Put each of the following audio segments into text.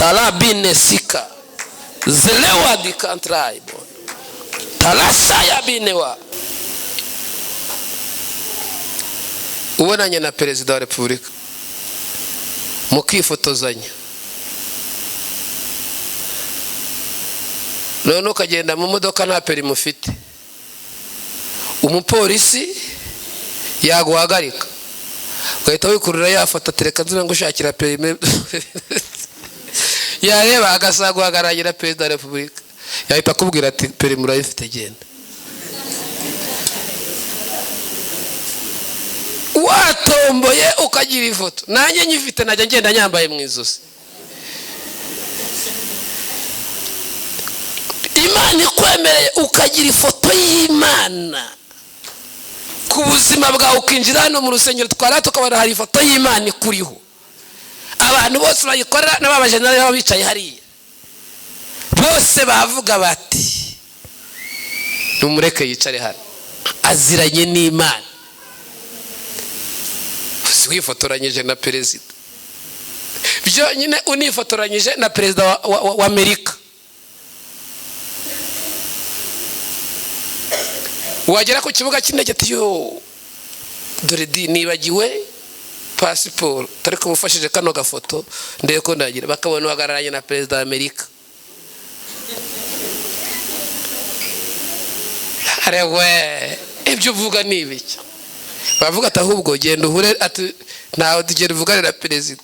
Tarabine sika zelewa di kantraibo tarasaya binewa. Ubonanye na perezida wa repubulika mukifotozanya, none ukagenda mu modoka nta perimi ufite, umupolisi yaguhagarika ugahita wikurura yafata tereka nzira ngushakira perimi, yareba agasanga guhagararanye na perezida wa repubulika, yahita akubwira ati perimi urayifite genda. Watomboye ukagira ifoto, nanjye nyifite najya ngenda nyambaye mu izosi. Imana ikwemereye ukagira ifoto y'Imana ku buzima bwawe, ukinjira hano mu rusengero twara tukabona hari ifoto y'Imana ikuriho, abantu bose bayikorera n'abajenerali baba bicaye hariya bose bavuga bati numureke yicare hano aziranye n'Imana. Wifotoranyije na perezida byonyine, unifotoranyije na perezida wa Amerika, wagera ku kibuga cy'indege ati yo dore di nibagiwe pasiporo, tari kumufashije kano gafoto ndebe ko ndagira, bakabona uhagararanye na perezida wa Amerika. Arewe ibyo uvuga ni ibiki? Bavuga ati ahubwo genda uhure, ati ntawe tugenda uvugane na perezida.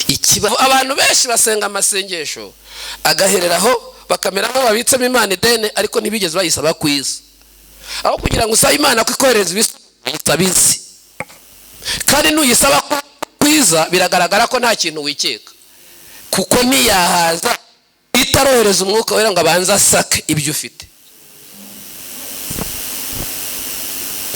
Ikibaho abantu benshi basenga amasengesho agahereraho bakamera nkaho babitsemo Imana ideni, ariko ntibigeze bayisaba kwiza. Aho kugira ngo usabe Imana ko ikohereza ibisubizo izi, kandi nuyisaba kwiza biragaragara ko nta kintu wikeka, kuko ntiyahaza itarohereza umwuka wera ngo abanze asake ibyo ufite.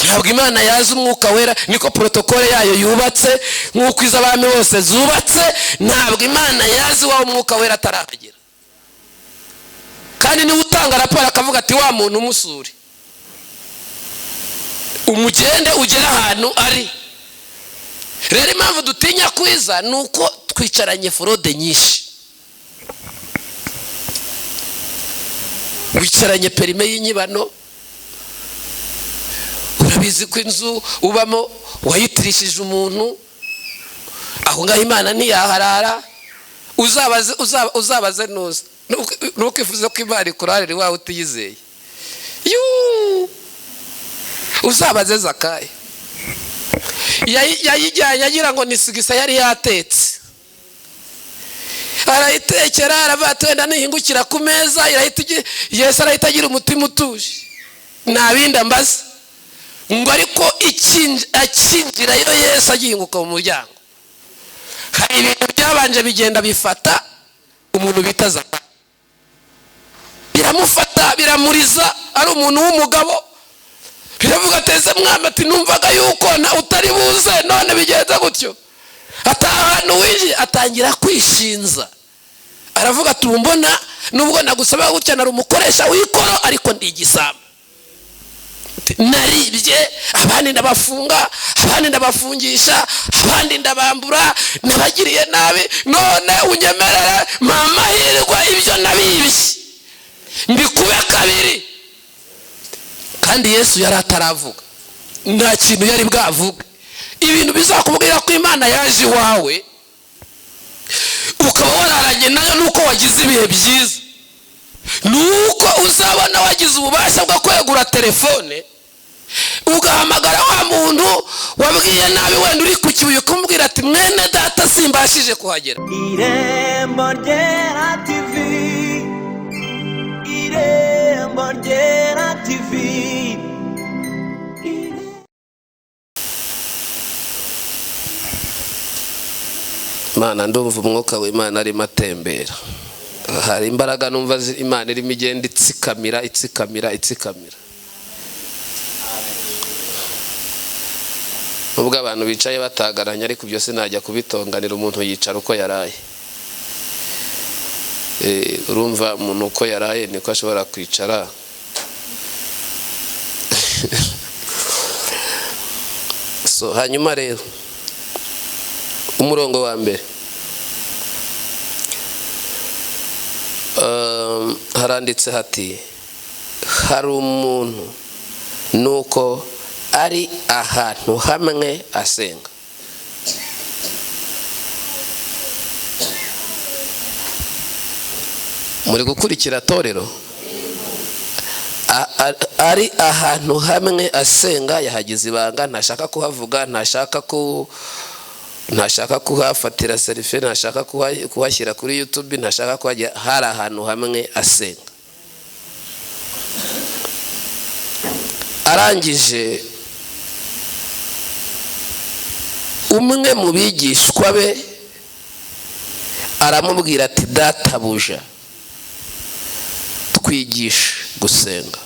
Ntabwo Imana yaza umwuka wera, niko protokole yayo yubatse, nk'uko iz'abami bose zubatse. Ntabwo Imana yaza iwawe umwuka wera atarahagera. Kandi niwe utanga raporo akavuga ati wa muntu umusure, umugende ugere ahantu ari. Rero impamvu dutinya kwiza ni uko twicaranye forode nyinshi. Wicaranye perime y'inyibano, urabizi ko inzu ubamo wayitirishije umuntu, aho ngaho Imana ntiyaharara. Uzabaze nuza ntukifuze ko Imana ikurarira iwawe utiyizeye. Uzabaze Zakayo yayijyanye agira ngo ni sigisa yari yatetse, arayitekera aravuga ati wenda nihingukira ku meza Yesu arahita agira umutima utuje nta bindi ambaza. Ngo ariko akinjirayo Yesu agihinguka mu muryango, hari ibintu byabanje bigenda bifata umuntu bita Zakayo, biramufata biramuriza, ari umuntu w'umugabo. Biravuga ateze mwami ati numvaga yuko utari buze none bigenze gutyo. Atahantu winjiye atangira kwishinza, aravuga ati mbona nubwo nagusaba gutya nari umukoresha w'ikoro ariko ndi igisambo, naribye abandi ndabafunga, abandi ndabafungisha, abandi ndabambura, nabagiriye nabi, none unyemerere mama hirwa ibyo nabibye mbikube kabiri. Kandi Yesu yari ataravuga, nta kintu yari bwavuga. Ibintu bizakubwira ko Imana yaje iwawe ukaba wararanye nayo nuko wagize ibihe byiza, nuko uzabona wagize ububasha bwo kwegura telefone ugahamagara wa muntu wabwiye nabi wenda uri ku kibuye ukamubwira ati mwene data simbashije kuhagera. Irembo Ryera TV, Irembo Ryera TV. Imana ndumva umwuka w'Imana arimo atembera, hari imbaraga numva Imana irimo igenda itsikamira itsikamira itsikamira. Nubwo abantu bicaye batagaranye ariko ibyo sinajya kubitonganira, umuntu yicara uko yaraye. Urumva umuntu uko yaraye niko ashobora kwicara. So hanyuma rero umurongo wa mbere Haranditse hati hari umuntu nuko ari ahantu hamwe asenga. Muri gukurikira torero, ari ahantu hamwe asenga, yahagize ibanga, ntashaka kuhavuga, ntashaka kuhafatira selfie, ntashaka kuhashyira kuri YouTube, ntashaka kuhajya. Hari ahantu hamwe asenga. Arangije umwe mu bigishwa be aramubwira ati databuja, twigishe gusenga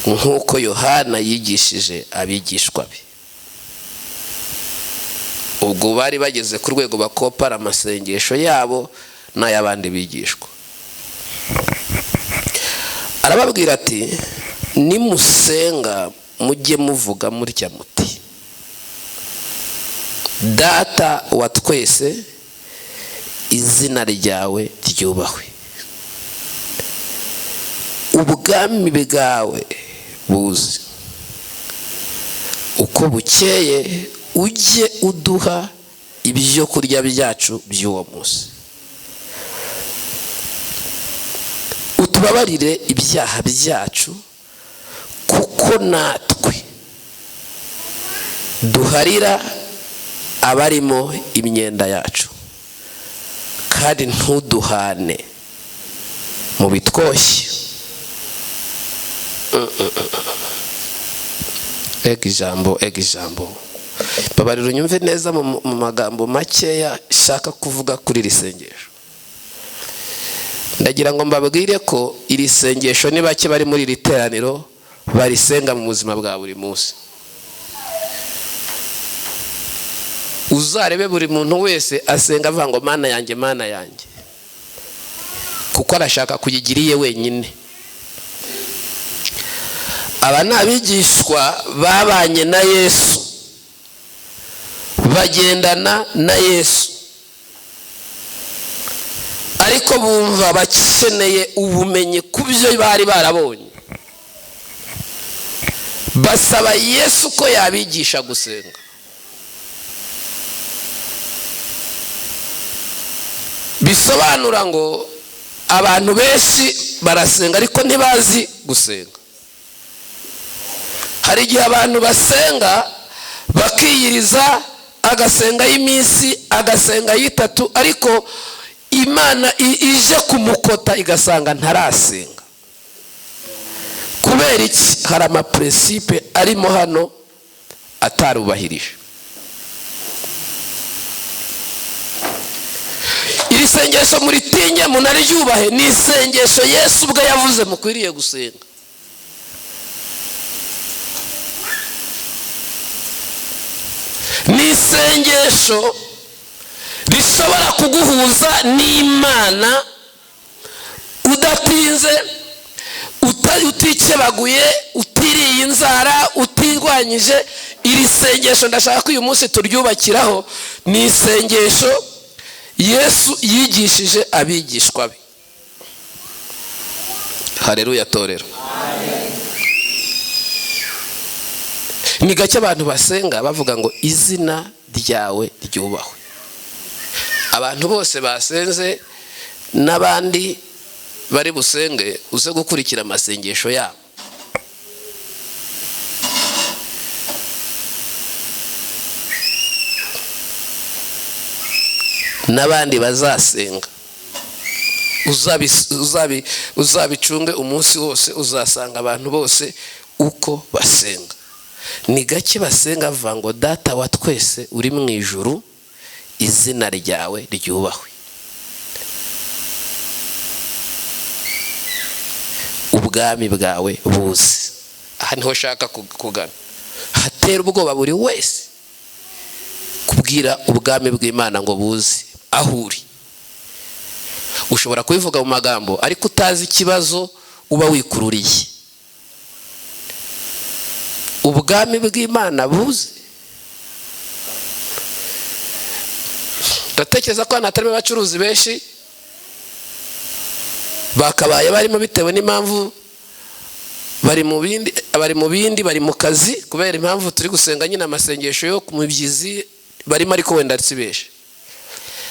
nk'uko Yohana yigishije abigishwa be. Ubwo bari bageze ku rwego bakopara amasengesho yabo n'ay'abandi bigishwa. Arababwira ati nimusenga mujye muvuga mutya muti Data wa twese, izina ryawe ryubahwe, ubwami bwawe buze, uko bukeye ujye uduha ibyo kurya byacu by'uwo munsi, utubabarire ibyaha byacu kuko natwe duharira abarimo imyenda yacu, kandi ntuduhane mu bitwoshye. Ega ijambo babarira unyumve neza mu magambo makeya shaka kuvuga kuri iri sengesho. Ndagira ngo mbabwire ko iri sengesho ni bake bari muri iri teraniro barisenga mu buzima bwa buri munsi. Uzarebe buri muntu wese asenga avuga ngo Mana yanjye, Mana yanjye, kuko arashaka kuyigira iye wenyine. Aba ni abigishwa babanye na Yesu, bagendana na Yesu, ariko bumva bakeneye ubumenyi ku byo bari barabonye. Basaba Yesu ko yabigisha gusenga. Bisobanura ngo abantu benshi barasenga ariko ntibazi gusenga. Hari igihe abantu basenga bakiyiriza, agasenga y'iminsi, agasenga y'itatu, ariko Imana ije kumukota igasanga ntarasenga. Kubera iki? Hari amaprincipe arimo hano atarubahirije. Iri sengesho muritinye munaryubahe, ni isengesho Yesu ubwe yavuze mukwiriye gusenga. Ni isengesho rishobora kuguhuza n'Imana udatinze, utikebaguye, utiriye inzara, utirwanyije. Iri sengesho ndashaka ko uyu munsi turyubakiraho. Ni isengesho Yesu yigishije abigishwa be. Haleluya torero. Ni gake abantu basenga bavuga ngo izina ryawe ryubahwe. Abantu bose basenze n'abandi bari busenge, uze gukurikira amasengesho yabo. N'abandi bazasenga, uzabicunge umunsi wose, uzasanga abantu bose uko basenga. Ni gake basenga bavuga ngo Data wa twese uri mu ijuru, izina ryawe ryubahwe, ubwami bwawe buze. Aha niho shaka kugana. Hatera ubwoba buri wese kubwira ubwami bw'Imana ngo buze aho uri. Ushobora kubivuga mu magambo ariko utazi ikibazo uba wikururiye. Ubwami bw'Imana buze. Ndatekereza ko hano hatarimo abacuruzi benshi, Bakabaye barimo bitewe n'impamvu bari mu bindi, bari mu bindi, bari mu kazi kubera impamvu turi gusenga nyine amasengesho yo ku mibyizi barimo, ariko wenda si benshi.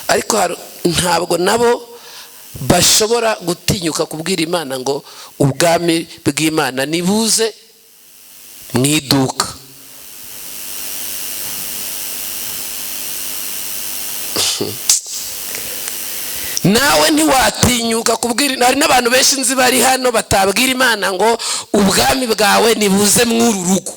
Ariko ntabwo nabo bashobora gutinyuka kubwira Imana ngo ubwami bw'Imana nibuze mu iduka. Nawe ntiwatinyuka kubwira. Hari n'abantu benshi nzi bari hano batabwira Imana ngo ubwami bwawe nibuze mw'uru rugo,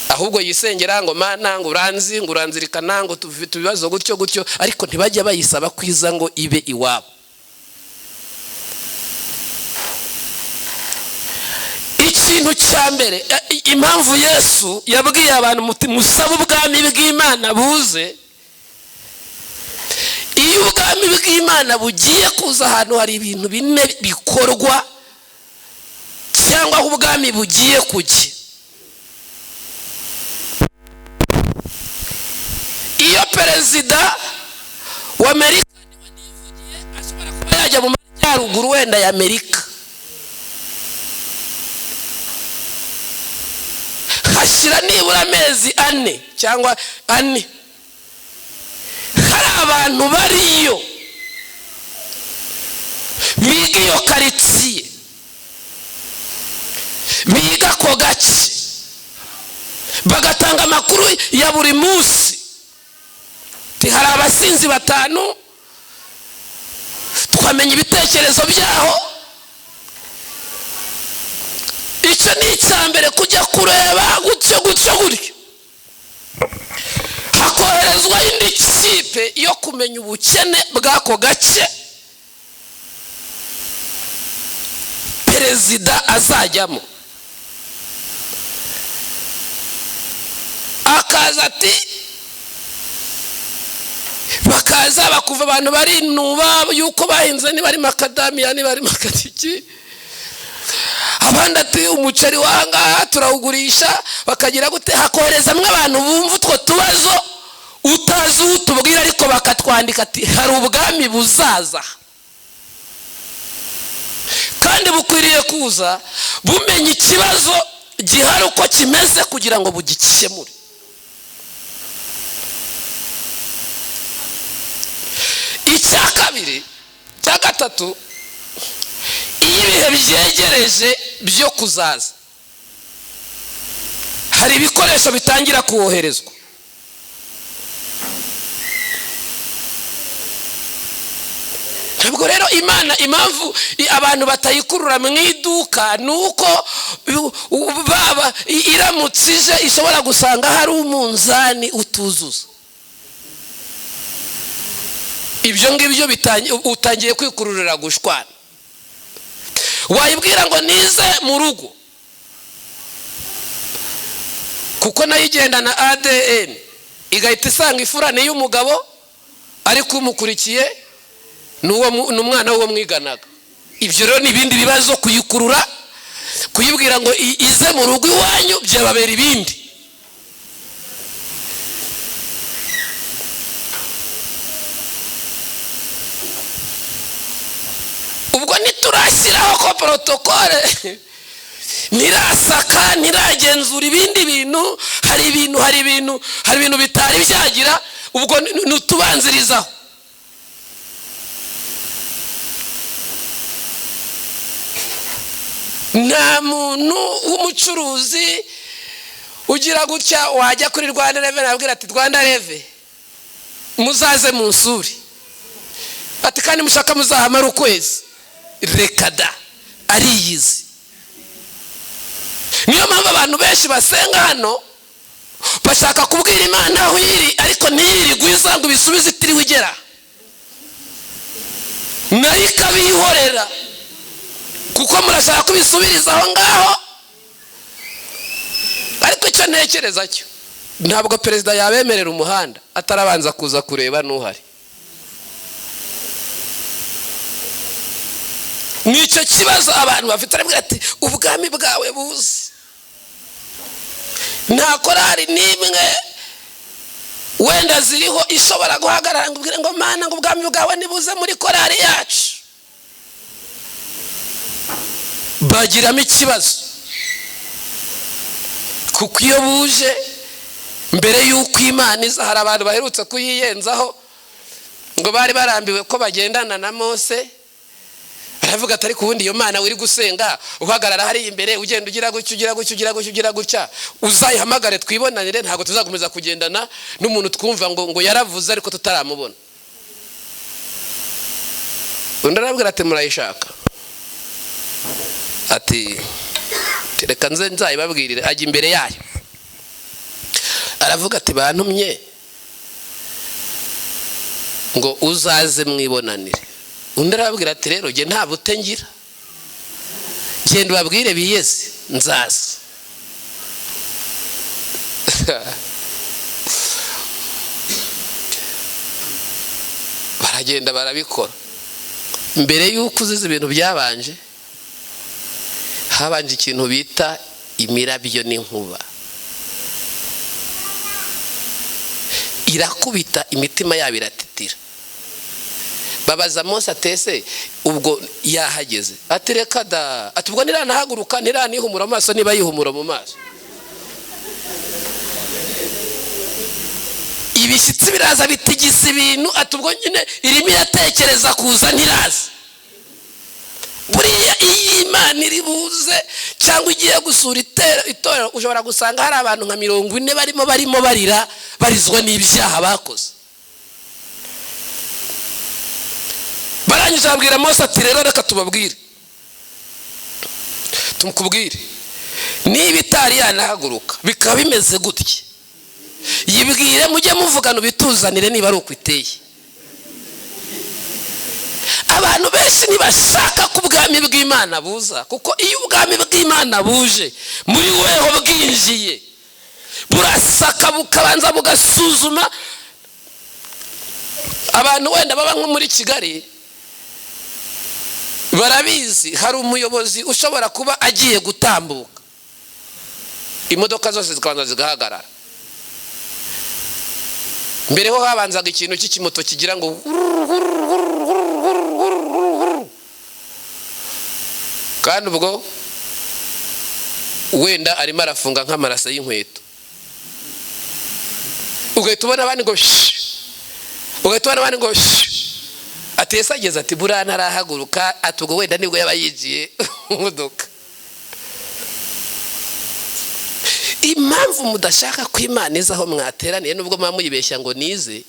ahubwo yisengera ngo Mana ngo uranzi, ngo uranzirikana, ngo tufite ibibazo gutyo gutyo, ariko ntibajya bayisaba kwiza ngo ibe iwabo. Ikintu cya mbere, impamvu Yesu yabwiye abantu muti musabe ubwami bw'Imana buze, iyo ubwami bw'Imana bugiye kuza ahantu hari ibintu bine bikorwa cyangwa aho ubwami bugiye kujya. Iyo perezida wa Amerika ashobora kuba yajya mu majyaruguru wenda ya Amerika, hashyira nibura amezi 4 cyangwa 4 hari abantu bariyo biga iyo karitsiye, biga ako gace, bagatanga amakuru ya buri munsi. Hari abasinzi 5, twamenya ibitekerezo byaho. Icyo ni icya mbere, kujya kureba gutyo gutyo gutyo. Hakoherezwa indi kipe yo kumenya ubukene bw'ako gace perezida azajyamo, akaza ati bakaza bakuva abantu barinuba yuko bahinze, niba ari makadamiya niba ari makatiki, abandi ati umuceri wanga turawugurisha, bakagira gute. Hakoherezamwe abantu bumva utwo tubazo utazi utubwira, ariko bakatwandika ati hari ubwami buzaza kandi bukwiriye kuza bumenya ikibazo gihari uko kimeze kugira ngo bugikemure. Icya kabiri, cya gatatu, iyo ibihe byegereje byo kuzaza hari ibikoresho bitangira koherezwa. Ntabwo rero Imana, impamvu abantu batayikurura mu iduka ni uko baba iramutse ije ishobora gusanga hari umunzani utuzuza. Ibyo ngibyo utangiye kwikururira gushwana. Wayibwira ngo nize mu rugo kuko nayo igendana ADN, igahita isanga ifurane y'umugabo ariko umukurikiye ni umwana w'uwo mwiganaga. Ibyo rero ni ibindi bibazo, kuyikurura kuyibwira ngo ize mu rugo iwanyu byababera ibindi. Ubwo ntiturashyiraho ko protokole, ntirasaka, ntiragenzura ibindi bintu, hari ibintu hari ibintu hari ibintu bitari byagira, ubwo nutubanzirizaho. Nta muntu w'umucuruzi ugira gutya wajya kuri Rwanda Revenue abwira ati Rwanda Revenue muzaze munsuri, ati kandi mushaka muzahamara ukwezi. Reka da, ariyizi. Niyo mpamvu abantu benshi basenga hano bashaka kubwira Imana aho iri, ariko ntiyirirwe ngo ibisubize itiriwe igera, nayo ikabihorera kuko murashaka kubisubiriza aho ngaho. Ariko icyo ntekereza cyo, ntabwo perezida yabemerera umuhanda atarabanza kuza kureba n'uhari. Nicyo kibazo abantu bafite, arabwira ati ubwami bwawe buze. Nta korari n'imwe Wenda ziriho ishobora guhagarara ngo ubwire ngo Mana, ngo ubwami bwawe nibuze muri korari yacu. Bagiramo ikibazo kuko iyo buje mbere y'uko Imana iza, hari abantu baherutse kuyiyenzaho ngo bari barambiwe ko bagendana na Mose. Baravuga ati ariko ubundi iyo Mana uri gusenga uhagarara hariya imbere, ugenda ugira gutya, ugira gutya, ugira gutya, ugira gutya, uzayihamagare twibonanire, ntabwo tuzakomeza kugendana n'umuntu twumva ngo yaravuze ariko tutaramubona. Undi arabwira ati murayishaka, ati reka nze nzayibabwirire. Ajya imbere yayo aravuga ati bantumye ngo uzaze mwibonanire. Undi arababwira ati rero jye nta bute ngira, genda ubabwire biyeze nzaza. Baragenda barabikora. Mbere y'uko uzize ibintu byabanje, habanje ikintu bita imirabyo n'inkuba. Irakubita imitima yabo iratitira. Babaza Mose atese ubwo yahageze, ati reka da, ati ubwo ntiranahaguruka, ntiranihumura mu maso, niba yihumura mu maso. Ibishyitsi biraza bitigisa ibintu, ati ubwo nyine irimo iratekereza kuza ntiraza. Buriya iyo Imana iri buze cyangwa igiye gusura itorero, ushobora gusanga hari abantu nka 40 barimo barira, barizwa n'ibyaha bakoze. Barangije babwira Mose ati rero reka tubabwire, tumukubwire niba itari yanahaguruka bikaba bimeze gutya, yibwire mujye muvugana ubituzanire niba ari uko iteye. Abantu benshi ntibashaka ko ubwami bw'Imana buza, kuko iyo ubwami bw'Imana buje muri weho bwinjiye, burasaka bukabanza bugasuzuma. Abantu wenda baba nko muri Kigali barabizi, hari umuyobozi ushobora kuba agiye gutambuka, imodoka zose zikabanza zigahagarara. Mbere ho habanzaga ikintu cy'ikimoto kigira ngo, kandi ubwo wenda arimo arafunga nk'amarasa y'inkweto, ugahita ubona abandi ngo ugahita ubona abandi ngo ati Yesu ageze ati buriya ntarahaguruka, ati ubwo wenda nibwo yaba yigiye mu modoka. Impamvu mudashaka ko Imana iza aho mwateraniye, nubwo muba muyibeshya ngo nize,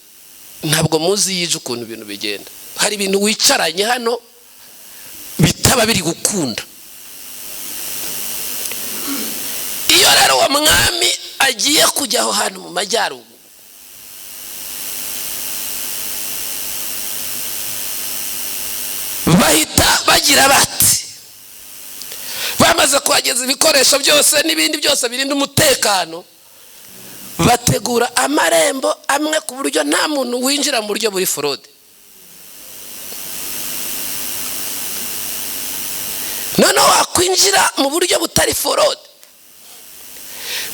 ntabwo muzi yije ukuntu ibintu bigenda. Hari ibintu wicaranye hano bitaba biri gukunda. Iyo rero uwo mwami agiye kujya aho hantu mu majyaruguru, bahita bagira bati bamaze kuhageza ibikoresho byose n'ibindi byose birinda umutekano, bategura amarembo amwe ku buryo nta muntu winjira mu buryo buri forode. Noneho wakwinjira mu buryo butari forode,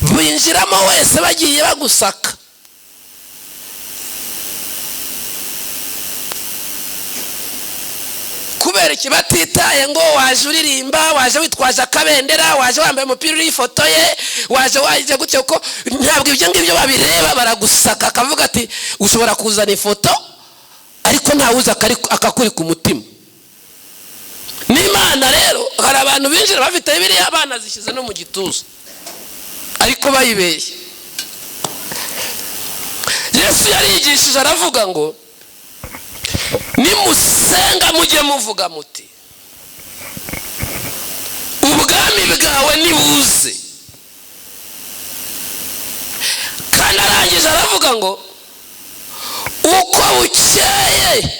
binjiramo wese bagiye bagusaka. Kubera iki? Batitaye ngo waje uririmba, waje witwaje akabendera, waje wambaye umupira uriho ifoto ye, waje waje gutya, kuko ntabwo ibyo ngibyo babireba, baragusaka. Akavuga ati ushobora kuzana ifoto ariko ntawuzi akakuri ku mutima. N'Imana rero hari abantu binjira bafite Bibiliya banazishyize no mu gituza, ariko bayibeshye. Yesu yarigishije aravuga ngo nimusenga mujye muvuga muti ubwami bwawe nibuze. Kandi arangije aravuga ngo uko bukeye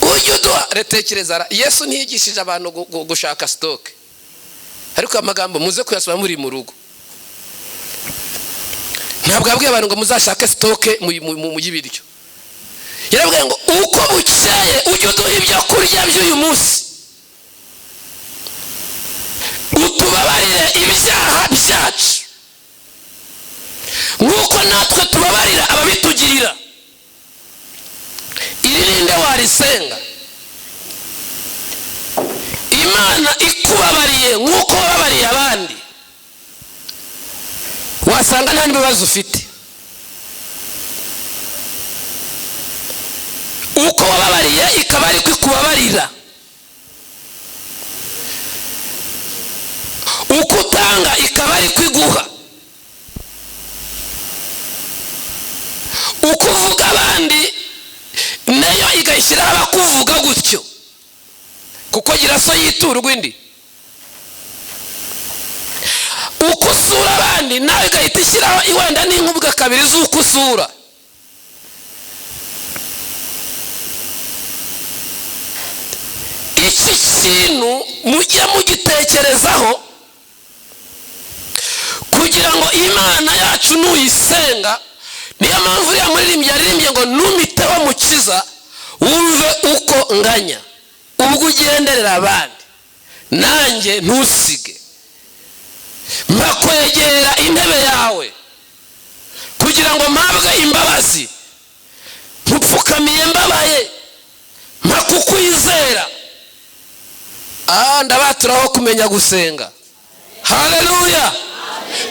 ujye uduha. Retekereza, Yesu ntiyigishije abantu gushaka stock, ariko amagambo muze kuyasoma muri mu rugo. Ntabwo yabwiye abantu ngo muzashake stock mu y'ibiryo. Yarabwiye ngo uko bukeye ujye uduha ibyo kurya by'uyu munsi, utubabarire ibyaha byacu. Nk'uko natwe tubabarira ababitugirira. Iri ninde warisenga? Imana ikubabariye nk'uko wababariye abandi, wasanga nta n'ibibazo ufite. Uko wababariye ikaba ariko ikubabarira. Uko utanga ikaba ariko iguha. Uko uvuga abandi nayo igayishyiraho abakuvuga gutyo, kuko gira so yiturwa indi. Uko usura abandi nawe igahita ishyiraho iwenda n'inkubwa kabiri z'uko usura. Iki kintu mujye mugitekerezaho kugira ngo Imana yacu nuyisenga. Niyo mpamvu uriya muririmbyi yaririmbye ngo numiteho mukiza wumve uko nganya, ubwo ugenderera abandi nanjye ntusige, mpakwegera intebe yawe kugira ngo mpabwe imbabazi, mpfukamiye mbabaye, mpakukwizera. Ndabaturaho kumenya gusenga. Haleluya.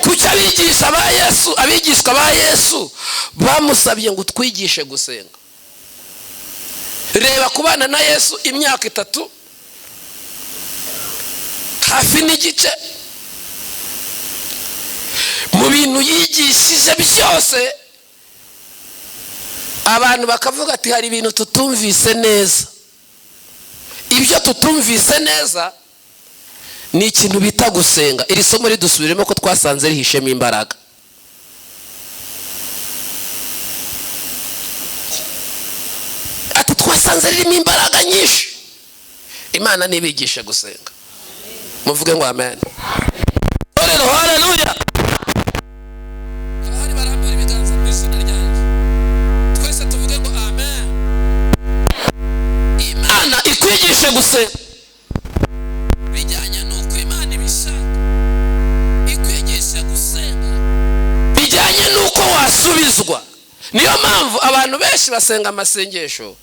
Kuki abigisha ba Yesu, abigishwa ba Yesu bamusabye ngo twigishe gusenga? Reba kubana na Yesu imyaka 3 hafi n'igice, mu bintu yigishije byose abantu bakavuga ati hari ibintu tutumvise neza. Ibyo tutumvise neza ni ikintu bita gusenga. Iri somo ridusubiremo ko twasanze rihishemo imbaraga. Ati twasanze ririmo imbaraga nyinshi. Imana nibigishe gusenga. Muvuge ngo amen. Torero, haleluya. Abahari barambura ibiganza mu izina ryanjye. Twese tuvuge ngo amen. Imana ikwigishe gusenga bijyanye n'uko Imana ibishaka. Ikwigishe gusenga bijyanye n'uko wasubizwa. Niyo mpamvu abantu benshi basenga amasengesho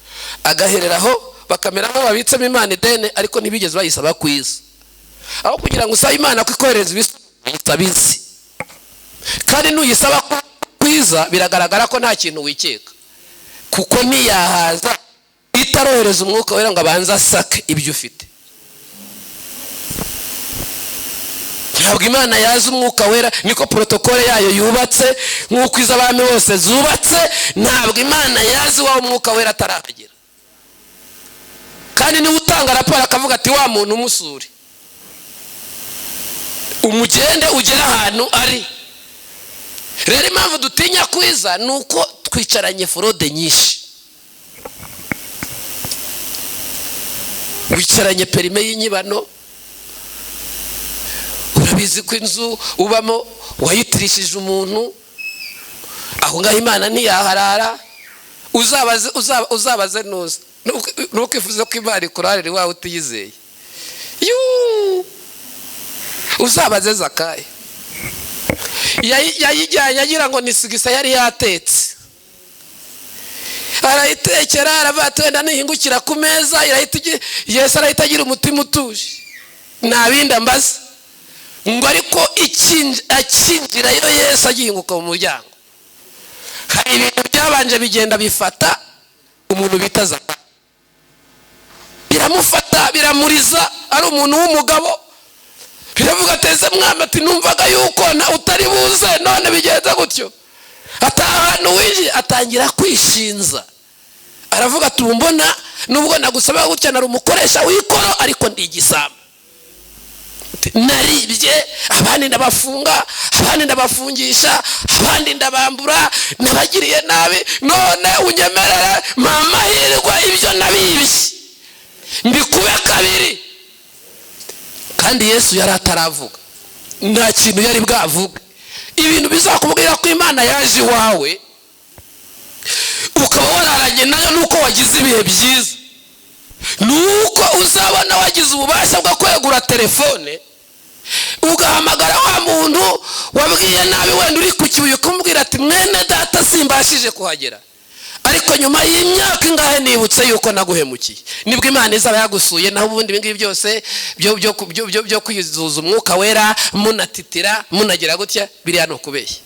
agahereraho, bakamera nk'ababitsemo Imana ideni, ariko ntibigeze bayisaba kwiza. Aho kugira ngo usabe Imana ko ikohereza ibisubizo, kandi nuyisaba kwiza biragaragara ko nta kintu wikeka, kuko ntiyahaza itarohereza umwuka wera ngo abanze asake ibyo ufite. Ntabwo Imana yaza umwuka wera, niko protokole yayo yubatse, nk'uko iz'abami bose zubatse. Ntabwo Imana yaza iwawe umwuka wera atarahagera. Kandi niwe utanga raporo akavuga ati wa muntu umusure, umugende ugere ahantu ari. Rero impamvu dutinya kwiza ni uko twicaranye forode nyinshi. Wicaranye perime y'inyibano, urabizi ko inzu ubamo wayitirishije umuntu, aho ngaho Imana ntiyaharara. Uzabaze uzabaze nuza ntukifuze ko Imana ikurarira iwawe utiyizeye. Uzabaze Zakayo yayijyanye agira ngo ni sigisa yari yatetse, arayitekera, aravuga ati wenda nihingukira ku meza Yesu arahita agira umutima utuje, nta bindi ambaza. Ngo ariko akinjirayo Yesu agihinguka mu muryango, hari ibintu byabanje bigenda bifata umuntu bita Zakayo, biramufata biramuriza. Ari umuntu w'umugabo, biravuga ateze mwami ati numvaga yuko na utari buze, none bigenze gutyo. Atahantu winjiye atangira kwishinza, aravuga ati mbona nubwo nagusaba gutya nari umukoresha w'ikoro, ariko ndi igisambo, naribye abandi ndabafunga, abandi ndabafungisha, abandi ndabambura, nabagiriye nabi, none unyemerere mama hirwa ibyo nabibye mbikube kabiri. Kandi Yesu yari ataravuga, nta kintu yari bwavuga. Ibintu bizakubwira ko Imana yaje iwawe ukaba wararanye nayo nuko wagize ibihe byiza, nuko uzabona wagize ububasha bwo kwegura telefone ugahamagara wa muntu wabwiye nabi wenda uri ku kibuye ukamubwira ati Simbashije kuhagera, ariko nyuma y'imyaka ingahe nibutse yuko naguhemukiye, nibwo Imana izaba yagusuye. Naho ubundi ibi ngibi byose byo kwizuza umwuka wera, munatitira, munagira gutya, biriya ni ukubeshya.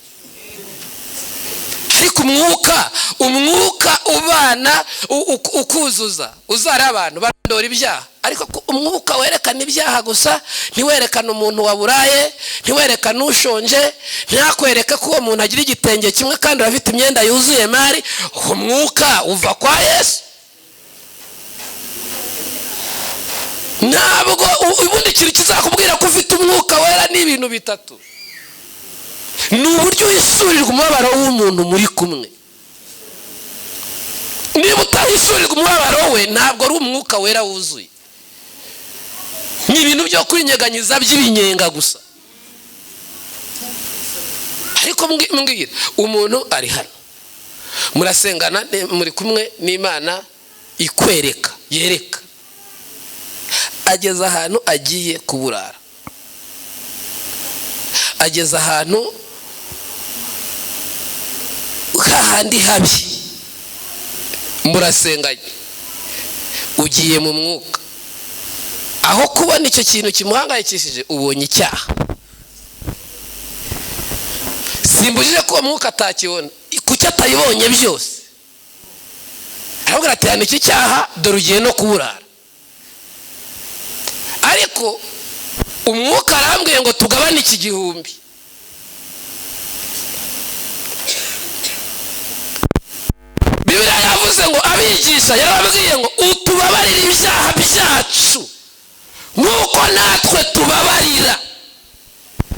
Ariko umwuka ubana ukuzuza, uzara abantu barondora ibyaha, ariko umwuka werekana ibyaha gusa, ntiwerekane umuntu waburaye, ntiwerekane ushonje, ntakwereke ko uwo muntu agira igitenge kimwe kandi afite imyenda yuzuye mari. Umwuka uva kwa Yesu. Ntabwo ubundi ikintu kizakubwira ko ufite umwuka wera ni ibintu bitatu. Ni uburyo wisurirwa umubabaro w'umuntu muri kumwe. Niba utahisurirwa umubabaro we, ntabwo ari umwuka wera wuzuye. Ni ibintu byo kwinyeganyiza by'ibinyenga gusa. Ariko mbwira, umuntu ari hano, murasengana, muri kumwe n'Imana ikwereka, yereka, ageze ahantu agiye kuburara, ageze ahantu hahandi habi, murasenganye, ugiye mu mwuka, aho kubona icyo kintu kimuhangayikishije ubonye icyaha. Simbujije ko uwo mwuka atakibona, kuki atayibonye byose? Aravuga ati hano iki cyaha, dore ugiye no kuburara. Ariko umwuka arambwiye ngo tugabane iki 1000. Bibiliya yavuze ngo abigisha yarababwiye ngo utubabarire ibyaha byacu nk'uko natwe tubabarira.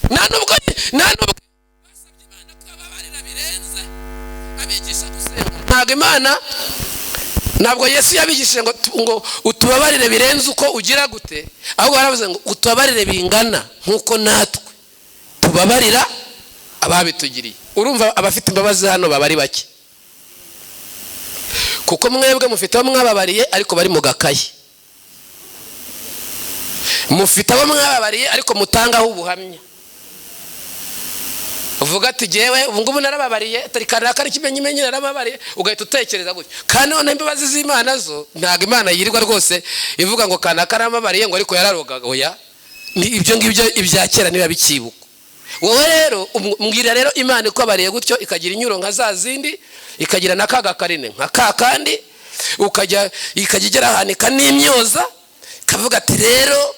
Nta nubwo basabye Imana kubabarira birenze abigisha gusenga. Ntabwo Imana, ntabwo Yesu yabigishije ngo utubabarire birenze uko ugira gute, ahubwo yaravuze ngo utubabarire bingana nk'uko natwe tubabarira ababitugiriye. Urumva abafite imbabazi hano baba ari bake, kuko mwebwe mufite abo mwababariye ariko bari mu gakayi, mufite abo mwababariye ariko mutangaho ubuhamya, uvuga ati jyewe ubu ngubu narababariye, tari kanaka ari kimenyimenyi narababariye, ugahita utekereza gutya. Kandi noneho imbabazi z'Imana zo ntabwo Imana yirirwa rwose ivuga ngo kanaka arababariye ngo ariko yararogaga. Oya, ni ibyo ngibyo ibya kera niba bikibuka. Wowe rero mbwira rero Imana ikubabariye gutyo, ikagira inyuro nka za zindi, ikagira na kaga karine nka ka kandi, ukajya ikajya igera ahantu ikanimyoza, ikavuga ati rero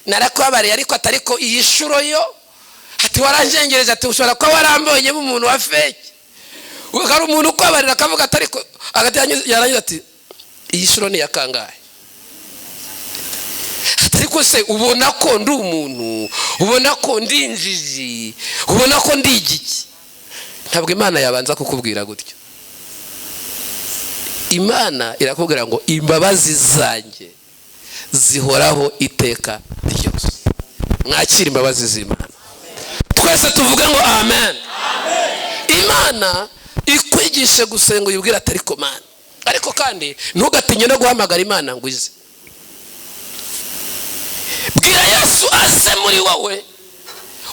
narakubabariye ariko atariko iyi shuro yo, ati waranjengereje, ati ushobora kuba warambonyemo umuntu wa fake. Hari umuntu ukwabarira akavuga ati ariko yarangiza ati iyi shuro ni iya kangahe? Ariko se ubona ko ndi umuntu, ubona ko ndi injiji, ubona ko ndi igiki? Ntabwo Imana yabanza kukubwira gutyo. Imana irakubwira ngo imbabazi zanjye zihoraho iteka ryose. Mwakire imbabazi z'Imana. Twese tuvuge ngo amen. Imana ikwigishe gusenga uyibwira ati ariko Mana. Ariko kandi ntugatinye no guhamagara Imana ngo ize. Bwira Yesu aze muri wowe,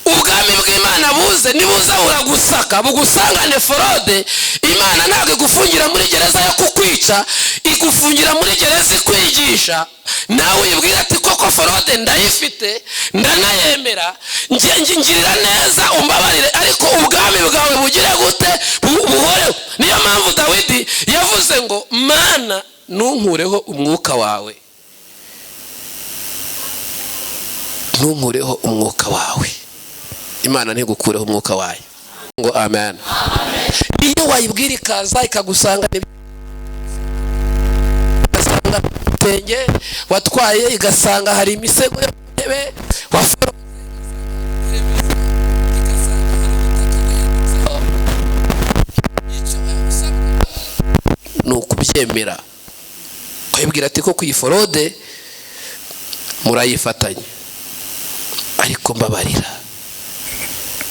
ubwami bw'Imana buze. Nibuza buragusaka, bugusangane forode. Imana ntabwo igufungira muri gereza yo kukwica, igufungira muri gereza ikwigisha. Nawe uyibwira ati koko forode ndayifite, ndanayemera, ngirira neza umbabarire, ariko ubwami bwawe bugire gute? Buhoreho. Niyo mpamvu Dawidi yavuze ngo Mana ntunkureho umwuka wawe, ntunkureho umwuka wawe. Imana ntigukureho umwuka wayo. Ngo amen. Iyo wayibwira ikaza ikagusanga, igasanga ibitenge watwaye, igasanga hari imisego y'intebe ni ukubyemera. Ukayibwira ati ko kuyiforode murayifatanye, ariko mbabarira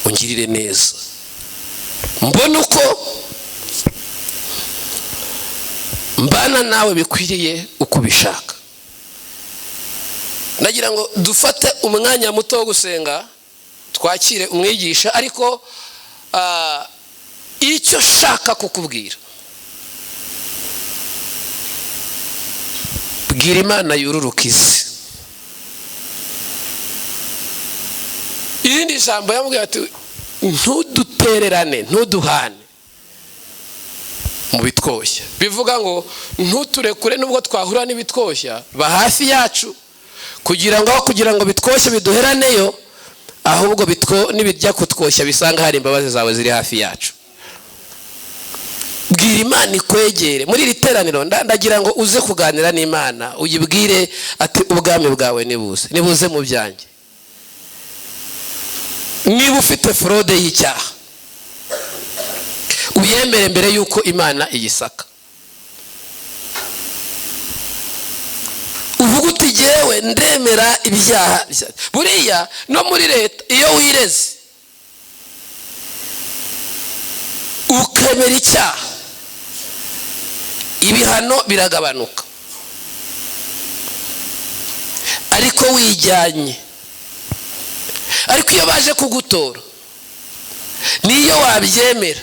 ungirire neza, mbona uko mbana nawe bikwiriye uko ubishaka. Nagira ngo dufate umwanya muto wo gusenga, twakire umwigisha. Ariko icyo Icyo shaka kukubwira, bwira Imana yururuka isi. Irindi jambo yamubwiye ati ntudutererane, ntuduhane mu bitwoshya. Bivuga ngo ntuturekure nubwo twahura n'ibitwoshya, ba hafi yacu kugira ngo bitwoshye biduheraneyo, ahubwo nibijya kutwoshya bisanga hari imbabazi zawe ziri hafi yacu. Bwira Imana ikwegere. Muri iri teraniro ndagira ngo uze kuganira n'Imana, uyibwire ati ubwami bwawe nibuze, nibuze mu byanjye. Niba ufite fraude y'icyaha, uyemere mbere yuko Imana iyisaka. Uvuga uti jyewe ndemera ibyaha. Buriya no muri leta iyo wireze ukemera icyaha, ibihano biragabanuka. Ariko wijyanye, ariko iyo baje kugutora niyo wabyemera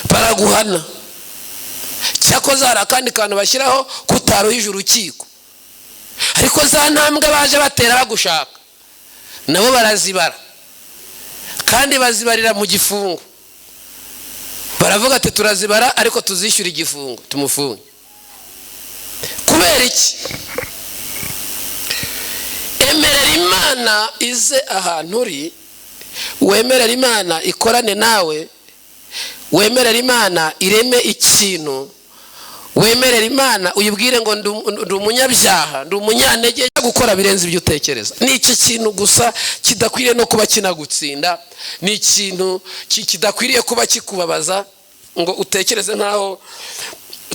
baraguhana. Cyakoze hari akandi kantu bashyiraho kutaruhije urukiko, ariko za ntambwe baje batera bagushaka nabo barazibara, kandi bazibarira mu gifungo. Baravuga ati turazibara ariko tuzishyura igifungo, tumufunge. Kubera iki? Emerera Imana ize ahantu uri, wemerera Imana ikorane nawe, wemerera Imana ireme ikintu, wemerera Imana uyibwire ngo ndi umunyabyaha, ndi umunyantege, gukora birenze ibyo utekereza. Ni iki kintu gusa kidakwiriye no kuba kinagutsinda, ni ikintu kidakwiriye kuba kikubabaza ngo utekereze nkaho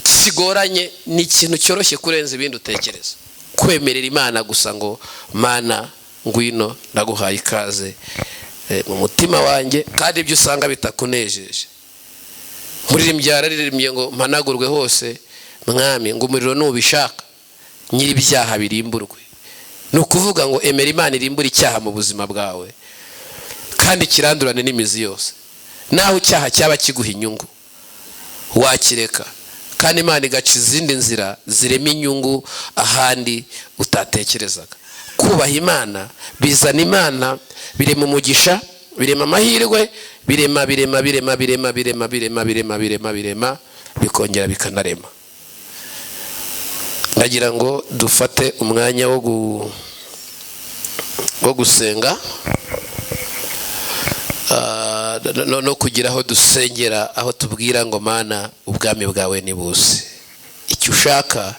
kigoranye. Ni ikintu cyoroshye kurenza ibindi utekereza. Kwemerera Imana gusa ngo Mana ngwino ndaguhaye ikaze mu mutima wanjye, kandi ibyo usanga bitakunejeje. Muririmbyi yararirimbye ngo mpanagurwe hose mwami, ngo umuriro nubishaka nyiri ibyaha birimburwe. Ni ukuvuga ngo emera Imana irimbura icyaha mu buzima bwawe, kandi kirandurane n'imizi yose. Naho icyaha cyaba kiguha inyungu wakireka, kandi Imana igaca izindi nzira zirema inyungu ahandi utatekerezaga. Kubaha Imana bizana Imana, birema umugisha, birema amahirwe, birema birema birema birema birema birema birema birema birema, bikongera bikanarema. Ndagira ngo dufate umwanya wo gusenga no kugira aho dusengera, aho tubwira ngo Mana ubwami bwawe nibuze, icyo ushaka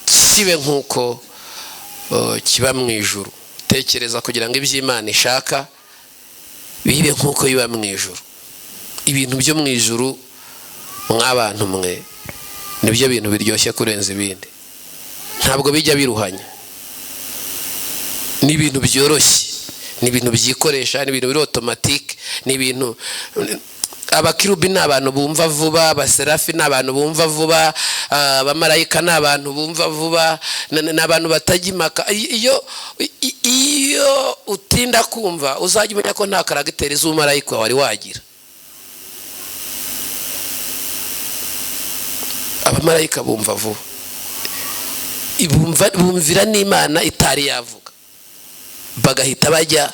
kibe nkuko kiba mu ijuru. Tekereza kugira ngo iby'Imana ishaka bibe nkuko biba mu ijuru. Ibintu byo mu ijuru mw'abantu mwe nibyo bintu biryoshye kurenza ibindi. Ntabwo bijya biruhanya, ni ibintu byoroshye, ni ibintu byikoresha, ni ibintu biri automatique, ni ibintu. Abakirubi ni abantu bumva vuba, abaserafi ni abantu bumva vuba, abamarayika ni abantu bumva vuba, ni abantu batajya impaka. Iyo utinda kumva uzajya umenya ko nta karagiteri z'umumarayika wari wagira. Abamarayika bumva vuba, bumvira n'Imana itari yavuga, bagahita bajya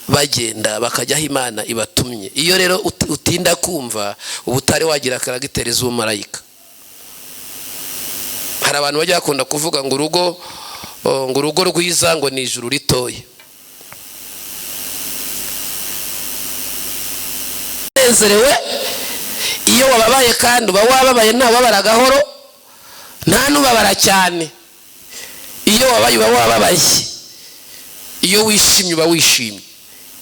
bagenda bakajya aho Imana ibatumye. Iyo rero utinda kumva uba utari wagira karagiteri z'umumarayika. Hari abantu bajya bakunda kuvuga ngo urugo, ngo urugo rwiza ngo ni ijuru ritoya. Nezerewe iyo wababaye, kandi uba wababaye nta wababara gahoro, nta n'ubabara cyane. Iyo wabaye uba wababaye, iyo wishimye uba wishimye.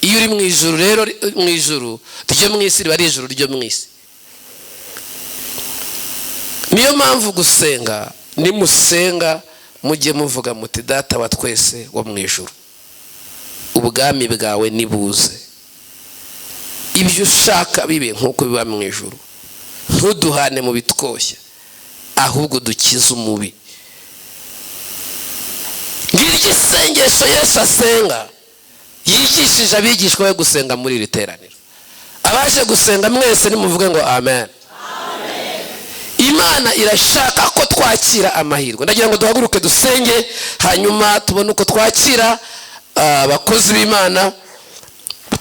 Iyo uri mu ijuru rero, mu ijuru ryo mu isi riba ari ijuru ryo mu isi. Niyo mpamvu gusenga, nimusenga mujye muvuga muti Data wa twese wo mu ijuru, ubwami bwawe nibuze, ibyo ushaka bibe nkuko biba mu ijuru, ntuduhane mu bitwoshya ahubwo dukize umubi. Ngiryo isengesho Yesu asenga, yigishije abigishwa be gusenga muri iri teraniro. Abaje gusenga mwese nimuvuge ngo amen. Imana irashaka ko twakira amahirwe. Ndagira ngo duhaguruke dusenge, hanyuma tubone uko twakira abakozi b'Imana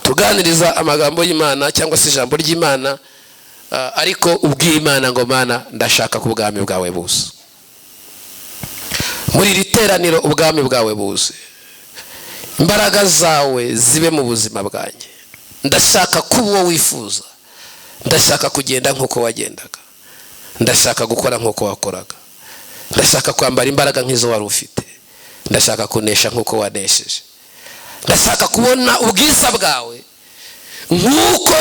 tuganiriza amagambo y'Imana cyangwa se ijambo ry'Imana, ariko ubw'Imana ngo Mana ndashaka ko ubwami bwawe buze muri iri teraniro, ubwami bwawe buze, imbaraga zawe zibe mu buzima bwanjye. Ndashaka kuba uwo wifuza, ndashaka kugenda nk'uko wagendaga, ndashaka gukora nk'uko wakoraga, ndashaka kwambara imbaraga nk'izo wari ufite, ndashaka kunesha nk'uko wanesheje, ndashaka kubona ubwiza bwawe nk'uko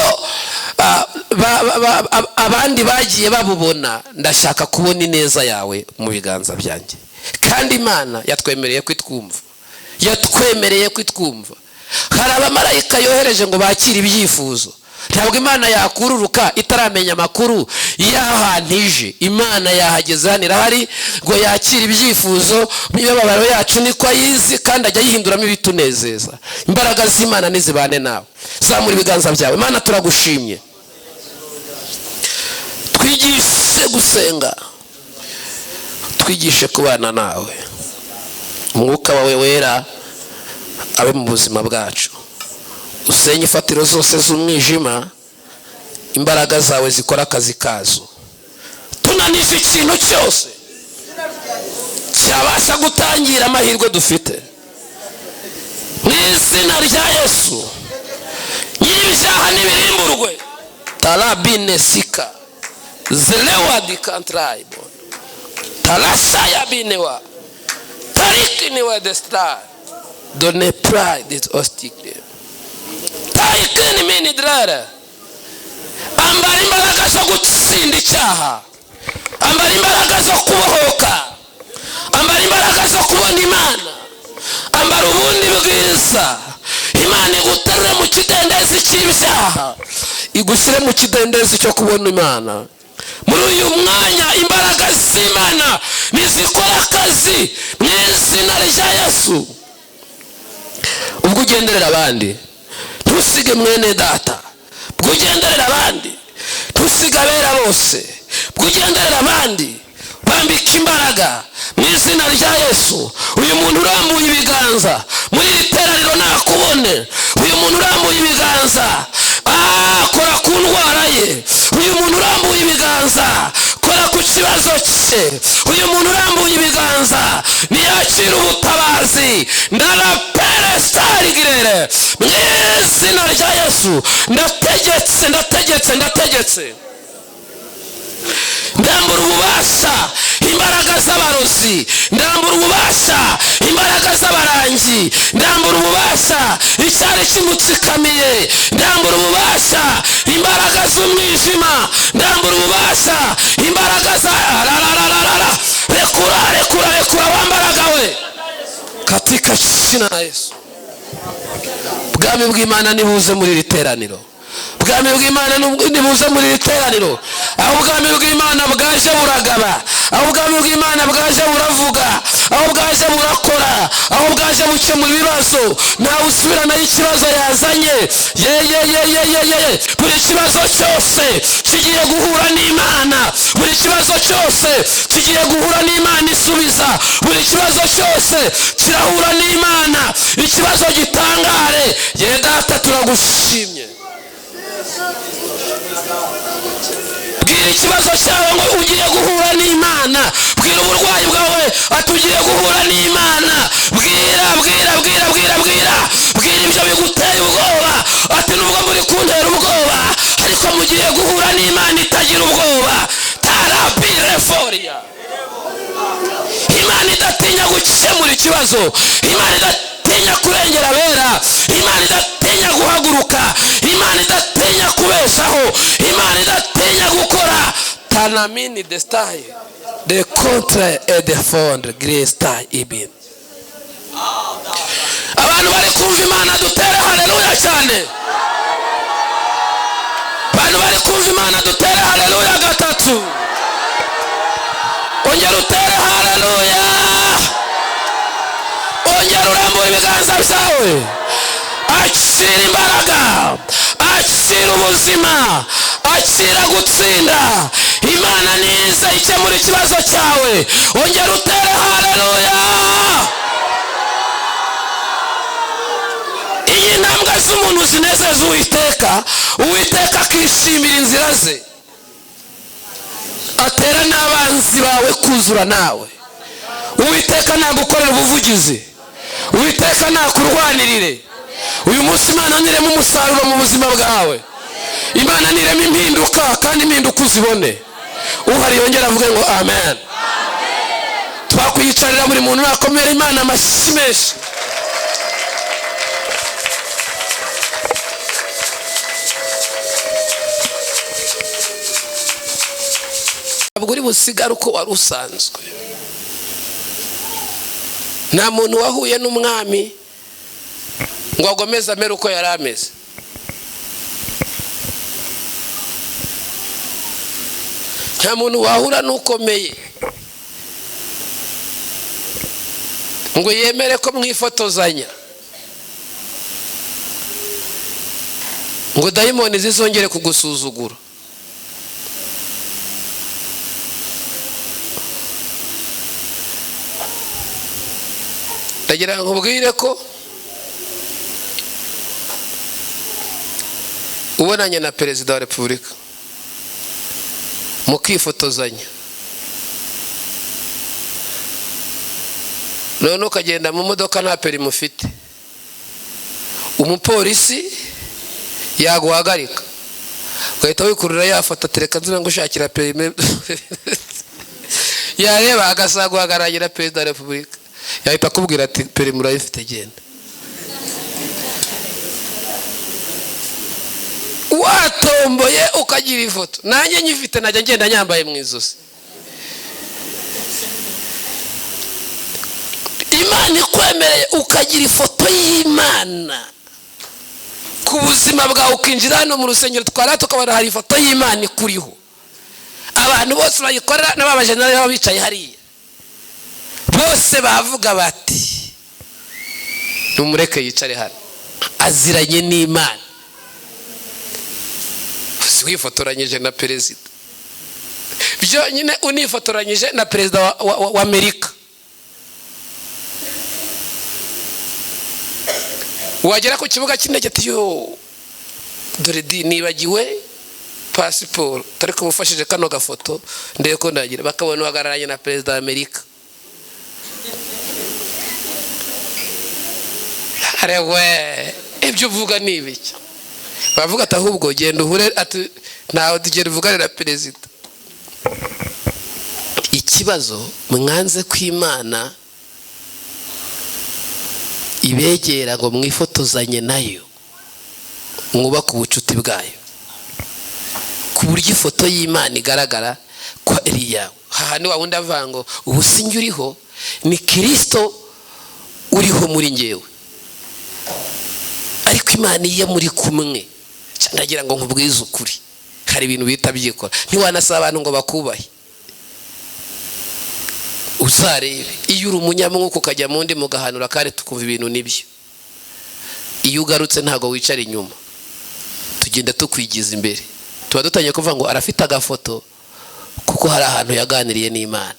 abandi bagiye babubona. Ndashaka kubona ineza yawe mu biganza byanjye. Kandi Imana yatwemereye kwitwumva, yatwemereye kwitwumva. Hari abamarayika yohereje ngo bakire ibyifuzo. Ntabwo Imana yakururuka itaramenya amakuru y'ahantu ije. Imana yahageze, hano irahari ngo yakire ibyifuzo. Imibabaro yacu niko ayizi, kandi ajya yihinduramo ibitunezeza. Imbaraga z'Imana nizibane nawe. Zamura ibiganza byawe. Imana, turagushimye. Twigishe gusenga, twigishe kubana nawe. Umwuka wawe wera abe mu buzima bwacu, usenye ifatiro zose z'umwijima, imbaraga zawe zikora akazi kazo. Tunanije ikintu cyose cyabasha gutangira amahirwe dufite mu izina rya Yesu. Nyir'ibyaha n'ibirimburwe tarabine sika zelewa dikantraibo tarasaya binewa tarikiniwa destar done pride is ostikle tarikini mini drere. Ambara imbaraga zo gutsinda icyaha, ambara imbaraga zo kubohoka, ambara imbaraga zo kubona Imana, ambara ubundi bwiza. Imana iguterure mu kidendezi cy'ibyaha, igushyire mu kidendezi cyo kubona Imana. Muri uyu mwanya imbaraga z'Imana nizikora akazi mu izina rya Yesu. Ubwo ugenderera abandi ntusige mwene data, ubwo ugenderera abandi ntusige abera bose, ubwo ugenderera abandi bambika imbaraga mu izina rya Yesu. Uyu muntu urambuye ibiganza muri iri teraniro nakubone. Uyu muntu urambuye ibiganza, kora ku ndwara ye. Uyu muntu urambuye ibiganza, kora ku kibazo cye. Uyu muntu urambuye ibiganza niyakira ubutabazi. Ndaraperestarigirere mu izina rya Yesu. Ndategetse, ndategetse, ndategetse. Ndambura ububasha imbaraga z'abarozi, ndambura ububasha imbaraga z'abarangi, ndambura ububasha icyari kimutsikamiye, ndambura ububasha imbaraga z'umwijima, ndambura ububasha imbaraga za rarararara. Rekura, rekura, rekura wa mbaraga we katika jina la Yesu. Bwami bw'Imana nibuze muri iri teraniro. Bwami bw'Imana nibuze muri iri teraniro. Aho ubwami bw'Imana bwaje buragaba, aho ubwami bw'Imana bwaje buravuga, aho bwaje burakora, aho bwaje bukemura ibibazo, ntawe usubiranayo ikibazo yazanye. Ye ye ye ye ye ye. Buri kibazo cyose kigiye guhura n'Imana, buri kibazo cyose kigiye guhura n'Imana isubiza, buri kibazo cyose kirahura n'Imana, ikibazo gitangare. Ye data, turagushimye. Bwira ikibazo cyawe ngo ugiye guhura n'Imana. Bwira uburwayi bwawe ati ugiye guhura n'Imana. Bwira, bwira, bwira, bwira, bwira, bwira ibyo biguteye ubwoba ati nubwo muri kuntera ubwoba ariko mugiye guhura n'Imana itagira ubwoba. Tarabireforia. Imana idatinya gukemura ikibazo, Imana idatinya kurengera abera, Imana idatinya guhaguruka, Imana idatinya kubeshaho, Imana idatinya gukora. Tanamini destai de contre et de fondre gresta ibin. Abantu bari kumva Imana dutere haleluya cyane. Abantu bari kumva Imana dutere haleluya gatatu. Ongera utere haleluya. Ongera urambure ibiganza byawe. Akira imbaraga, Akira ubuzima, akira gutsinda. Imana niza ikemura ikibazo cyawe. Ongera utere haleluya. Iyi ntambwe z'umuntu zinezeza Uwiteka, Uwiteka akishimira inzira ze, atera n'abanzi bawe kuzura nawe. Uwiteka nagukorera ubuvugizi, Uwiteka nakurwanirire. Uyu munsi Imana nirema umusaruro mu buzima bwawe, Imana nirema impinduka, kandi impinduka uzibone. Uhari yongera avuge ngo amen. Twakwiyicarira buri muntu nakomera Imana amashyi menshi. Ntabwo uri busigare uko wari usanzwe. Nta muntu wahuye n'umwami ngo agomeze amere uko yari ameze. Nta muntu wahura n'ukomeye ngo yemere ko mwifotozanya, ngo dayimoni zizongere kugusuzugura. Ndagira ngo nkubwire ko ubonanye na perezida wa repubulika mukifotozanya, none ukagenda mu modoka nta perimi ufite, umupolisi yaguhagarika ugahita wikurura yafata tereka nzira ngushakira perimi, yareba agasaguhagararira perezida wa repubulika, yahita akubwira ati perimi urayifite genda. Watomboye ukagira ifoto, nanjye nyifite najya ngenda nyambaye mu izosi. Imana ikwemereye ukagira ifoto y'Imana ku buzima bwawe, ukinjira hano mu rusengero twara tukabona hari ifoto y'Imana ikuriho, abantu bose bayikorera n'ababajenali baba bicaye hariya bose bavuga bati numureke yicare hano aziranye n'Imana. Wifotoranyije na perezida byonyine, unifotoranyije na perezida wa Amerika, wagera ku kibuga cy'indege ati yo dore di nibagiwe pasiporo, tari kumufashije kano gafoto ndebe ko ndagira, bakabona uhagararanye na perezida wa Amerika. Arewe ibyo uvuga ni ibiki? Bavuga ati ahubwo genda uhure, ati ntawe tugenda uvugane na perezida. Ikibazo mwanze kw'Imana ibegera ngo mwifotozanye nayo, mwubake ubucuti bwayo ku buryo ifoto y'Imana igaragara ko ari iyawe. Hahandi wa wundi avuga ngo ubu sinjye uriho, ni Kristo uriho muri njyewe. Ariko Imana iyo muri kumwe, ndagira ngo nkubwize ukuri, hari ibintu bita byikora. Ntiwanasaba abantu ngo bakubahe. Uzarebe iyo uri umunyamwuka ukajya mu ndi mugahanura kandi tukumva ibintu nibyo, iyo ugarutse ntago wicara inyuma, tugenda tukwigiza imbere. Tuba dutangiye kuvuga ngo arafite agafoto kuko hari ahantu yaganiriye n'Imana,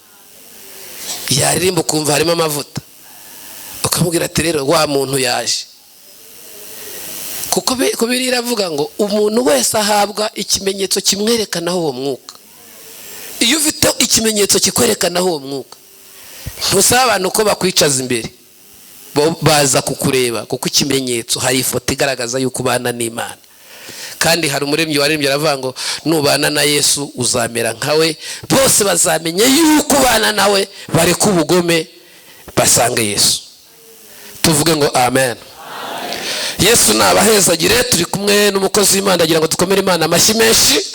yaririmba ukumva harimo amavuta, ukamubwira ati rero wa muntu yaje. Kuko Bibiliya iravuga ngo umuntu wese ahabwa ikimenyetso kimwerekanaho uwo mwuka. Iyo ufite ikimenyetso kikwerekanaho uwo mwuka, ntusaba abantu ko bakwicaza imbere, baza kukureba, kuko ikimenyetso hari ifoto igaragaza yuko ubana n'Imana. Kandi hari umuremyi warembye aravuga ngo nubana na Yesu uzamera nkawe, bose bazamenye yuko ubana nawe, bareke ubugome basange Yesu. Tuvuge ngo amen. Yesu nabahezagire. Turi kumwe n'umukozi w'Imana, agira ngo dukomere Imana amashyi menshi.